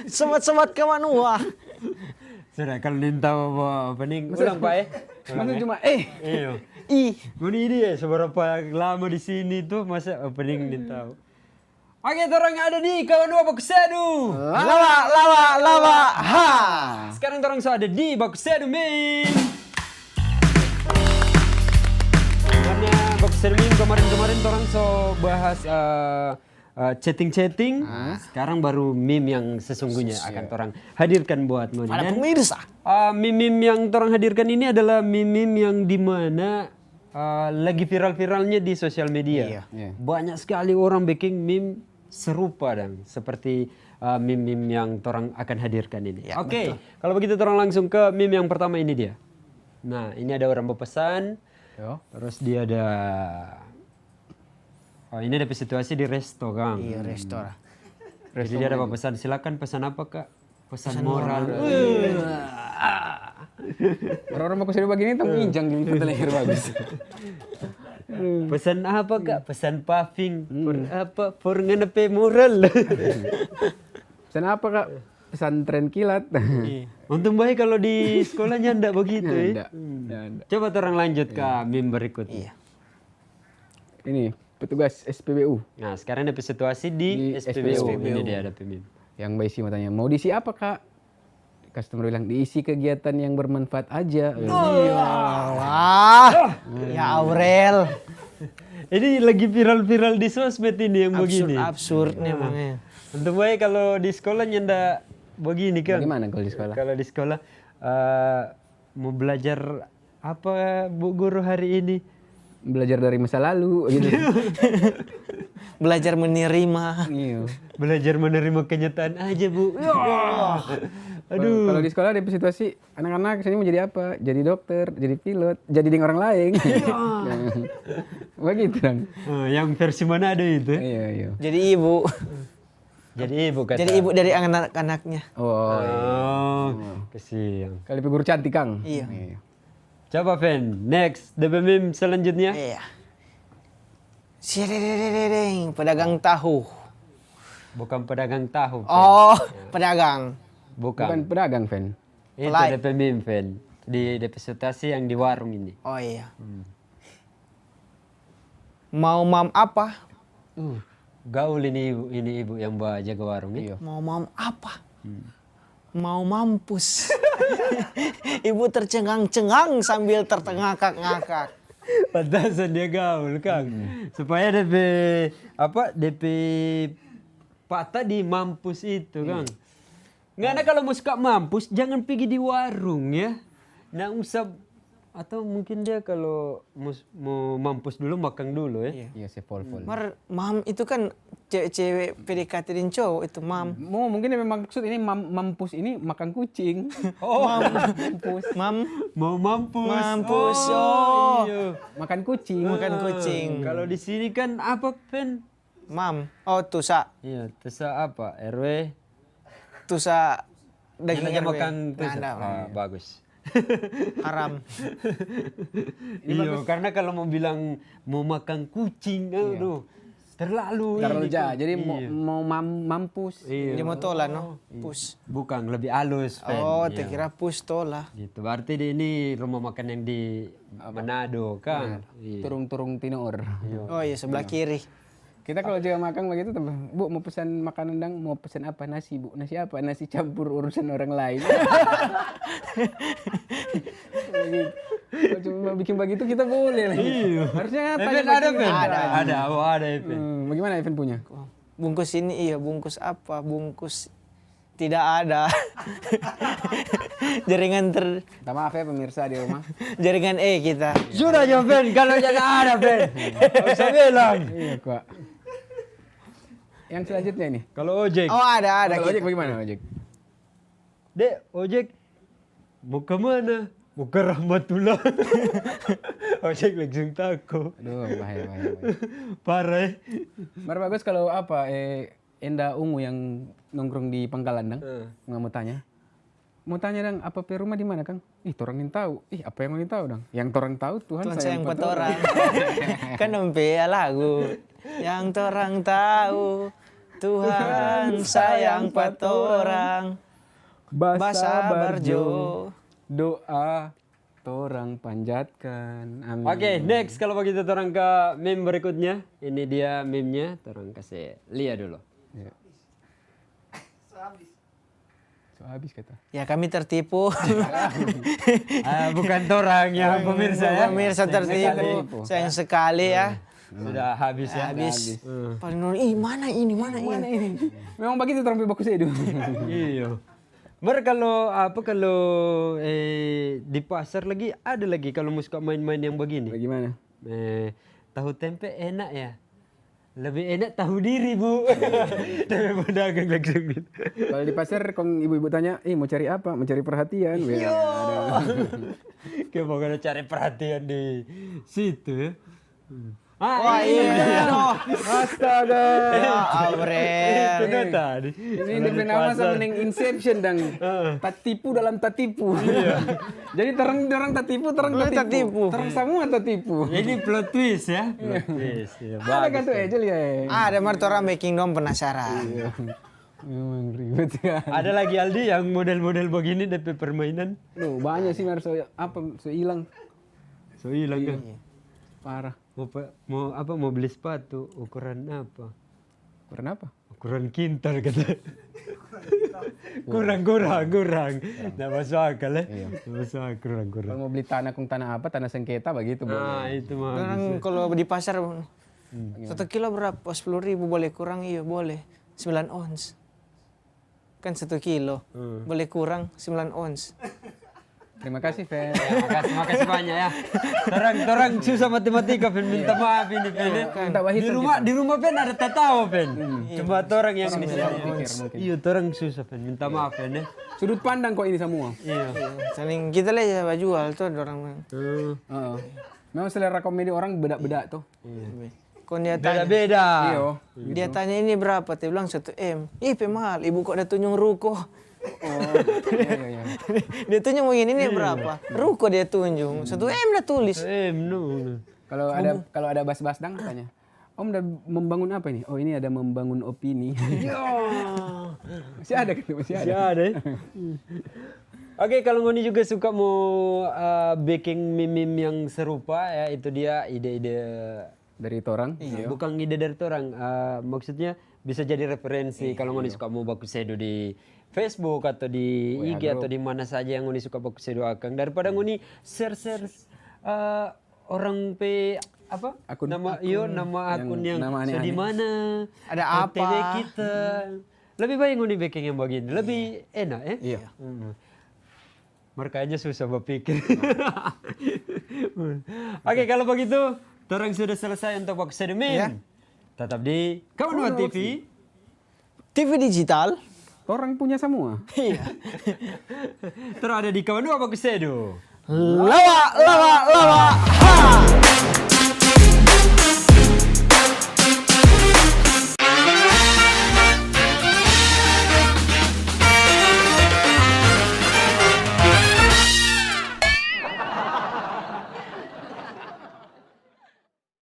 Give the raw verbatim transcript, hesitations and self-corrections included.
Sobat-sobat kawan wah. Sudah, kalau nintau apa nih? Ulang, Pak, eh? Maksud cuma eh. Iyo. Ih, Ngoni ini ya, seberapa lama di sini tuh, masa opening nintau? Oke, torang ada di kawan dua Bakusedu. Lawa, lawa, lawa, ha. Sekarang torang so ada di Bakusedu Meme. Karena Bakusedu Meme kemarin-kemarin torang so bahas eh, eh, chatting-chatting. Sekarang baru meme yang sesungguhnya akan torang hadirkan buat ngoni. Ada Dan pemirsa. Ah, meme-meme yang torang hadirkan ini adalah meme-meme yang dimana ah, lagi viral-viralnya di sosial media. Iya. Iya. Banyak sekali orang bikin meme serupa dang seperti ah, meme-meme yang torang akan hadirkan ini. Ya, Oke, kalau begitu torang langsung ke meme yang pertama ini dia. Nah, ini ada orang berpesan, Yo. terus dia ada. Oh, ini ada situasi di resto, Kang. Iya, resto lah. Jadi dia ada pesan, silakan pesan apa, Kak? Pesan moral. Orang-orang mau kusir begini tuh injang di leher bagus. Pesan apa, Kak? Pesan paving. For apa? For ngana pe moral. Pesan apa, Kak? Pesantren kilat. Untung baik kalau di sekolahnya ndak begitu, eh. Ndak, ndak, ndak. Coba torang lanjut ke meme berikutnya. Iya. Ini petugas S P B U. Nah, sekarang ada situasi di, Di S P B U. S P B U. Ini dia ada meme. Yang baisi mau tanya, mau diisi apa, Kak? Customer bilang, diisi kegiatan yang bermanfaat aja. Wah, ya Aurel. Ini lagi viral-viral di sosmed ini yang Absurd, begini. Absurd nih emangnya. Untung baik kalau di sekolah nyanda begini, Kang. Bagaimana kalau di sekolah? Kalau di sekolah eh, mau belajar apa, Bu Guru, hari ini? Belajar dari masa lalu gitu. Belajar menerima. Iya. Belajar menerima kenyataan aja, Bu. Ya. Aduh. Kalau di sekolah ada situasi anak-anak sini mau jadi apa? Jadi dokter, jadi pilot, jadi deng orang lain. Begitu dong. Eh, yang versi mana ada itu? Iya, iya. Jadi ibu. Jadi ibu kata. Jadi ibu dari anak-anaknya. Oh, Oh, kesian. kalau guru cantik, Kang. Iya. Iya. Coba, Fen, next, D P meme selanjutnya. Iya. Sirererereng, pedagang tahu. Bukan pedagang tahu, Fen. Oh, pedagang. Bukan. Bukan pedagang, Fen. Itu Pelai. D P meme, Fen. Di, di situasi yang di warung ini. Oh iya. Mau mam apa? Uh, gaul ini ibu, ini ibu yang ba jaga warung, eh. Iya. Mau mam apa? Mau mampus. Ibu tercengang-cengang sambil tertengakak-ngakak. Pantasan dia gaul, Kang. Supaya D P apa, D P patah di mampus itu, Kang. Ngana kalau mau suka mampus, jangan pergi di warung, ya. Nang usah, atau mungkin dia kalau mau, mau mampus dulu, makan dulu, ya. Iya. Iya, sepol-pol. Mar, mam itu kan cewek-cewek P D K T deng cowok itu mam. Mau mungkin dia memang maksud ini mam- mampus ini makan kucing. Oh, Mampus. Mam, mau mampus. Mampus, oh. Iya. Makan kucing. Makan kucing. Kalau di sini kan apa, Fen? Mam. Oh, tusa. Iya, tusa apa? R W. Tusa daging Yang aja R W. makan tusa. Nggak ada. Ah, bagus. Haram. Iya, karena kalau mau bilang mau makan kucing, aduh, terlalu Terlalu ini jahat. kan. Jadi mau, Iya. Mau mam- mampus. Iya. Dia mau tola, no? Pus. Bukan, lebih halus, Fen. Oh, Iya. Kira pus tola. Gitu. Berarti di ini rumah makan yang di Manado, kan? Iya. Turung-turung tinor. Oh iya, sebelah kiri. Kita kalau juga makan begitu, Bu, mau pesan makanan dang, mau pesan apa? Nasi, Bu. Nasi apa? Nasi campur urusan orang lain. Begitu. Kalau cuma bikin begitu kita boleh lah. Iya. Harusnya Eh, tanya Fen, ada, bagaimana. Fen? Ada. Ada, oh, ada, Fen. Hmm, bagaimana Evan punya? Bungkus ini iya, bungkus apa? Bungkus tidak ada. Jaringan ter Minta maaf ya pemirsa di rumah. jaringan eh kita. Sudah, Fen, kalau tidak ada, Fen. Nggak usah bilang. Iya, kok. Yang selanjutnya ini. Kalau ojek. Oh, ada ada Kalau kita. Ojek bagaimana, Ojek? Dek, ojek. Mau ke mana? Mau ke Rahmatullah. Ojek langsung tako. Aduh, bahaya, bahaya, bahaya. Parah, eh. Mar bagus kalau apa, eh, Enda Ungu yang nongkrong di pangkalan, dang. Nggak mau tanya. Mau tanya, dang, apa pe rumah di mana, Kang? Ih, torang yang tahu. Ih, apa yang mau tahu, dang? Yang torang tahu, Tuhan, Tuhan sayang sayang pa pa torang. Kan dong pe ya lagu. Yang torang tahu. Tuhan sayang pa torang. Basabar jo. Doa torang panjatkan. Amin. Oke, next, kalau begitu torang ke meme berikutnya. Ini dia meme-nya, torang kase lia dulu. Ya. So habis kata. Ya, kami tertipu. Ah, bukan torang ya, pemirsa ya. Pemirsa tertipu. Sayang sekali ya. Sudah habis ya. Habis. Hmm. Paling nonton, "Ih, mana ini, mana ini?" Memang begitu torang pe baku sedu. Iya. Mar, kalau apa, kalau, eh, di pasar lagi ada lagi kalau mo suka main-main yang begini. Bagaimana? Eh, tahu tempe enak ya? Lebih enak tahu diri, Bu. Tapi pedagang langsung gitu. Kalau di pasar, kong ibu-ibu tanya, "Eh, mau cari apa?" "Mau cari perhatian." Weh, ada. Kayak mau cari perhatian di situ ya. Ah, wah, iya. Astaga. Ya, Aurel. Itu dia tadi. Ini dia pe nama sama deng Inception dang. Heeh. Tatipu dalam tatipu. Iya. Jadi torang, torang tatipu, torang tatipu. Torang samua tatipu. Ini plot twist ya. Plot twist. Iya, ada kan tuh, Ejel ya? Ada, mar torang biking dong penasaran. Iya. Memang ribet ya. Ada lagi, Aldi, yang model-model begini depe permainan? Duh, banyak sih, mar, so, apa, so hilang. So hilang kan? Iya. Parah. Mo pe-, mo apa, mo beli sepatu, ukuran apa? Ukuran apa? Ukuran kintal, kata. Kurang, kurang, kurang. Nda masuk akal, eh. Iya. Nda masuk akal, kurang, kurang. Kalau mau beli tanah, kong tanah apa, tanah sengketa, begitu, boleh. Ah, itu mah bisa. Kalau di pasar, hmm, satu kilo berapa? Sepuluh ribu, boleh kurang? Iya, boleh. Sembilan ons. Kan satu kilo. Hmm. Boleh kurang sembilan ons. Terima kasih, Fen. Ya, makasih, makasih banyak ya. Torang, torang susah matematika, Fen. Minta maaf ini, Fen, ya. Minta wahitung kita. Di rumah, di rumah, Fen, ada tatawa, Fen. Hmm. Cuma torang yang di sini. Iya, torang susah, Fen. Minta maaf, Fen, ya. Sudut pandang kok ini semua. Iya. Saling kita lei ya bajual tuh dorang. Hmm. Heeh. Memang selera komedi orang beda-beda tuh. Iya. Kong dia tanya, beda-beda. Iyo, dia tanya, "Ini berapa?" Dia bilang, "Satu M." "Ih, pe mahal. Ibu kok ada tunjung ruko?" Oh, iya, iya, iya. Dia tunjung begini, "Ini berapa?" Ruko dia tunjung. Satu M dia tulis. Satu M, no. Kalau ada, kalau ada bas-bas dang tanya, "Om, ada membangun apa ini?" "Oh, ini ada membangun opini." Iya. Masih ada kan? Masih ada. Masih ada, ya? Oke, kalau ngoni juga suka mo, eh, biking meme yang serupa, ya, itu dia ide-ide dari torang. Iya. Bukan ide dari torang, eh, maksudnya bisa jadi referensi kalau ngoni suka mo baku sedu di Facebook atau di I G atau di mana saja yang ngoni suka baku sedu akang. Daripada ngoni share-share, eh, orang pe apa? Akun. Nama, iyo, nama akun yang so di mana? Ada apa? O T W kita. Lebih baik ngoni biking yang begini, lebih enak, eh? Iya. Hmm. Makanya susah berpikir. Oke, kalau begitu, torang sudah selesai untuk baku sedu meme. Ya. Tetap di Kawan Dua T V. T V digital. Orang punya semua. Iya. Terus ada di Kawan Dua baku sedu. Lawa, lawa, lawa. Ha!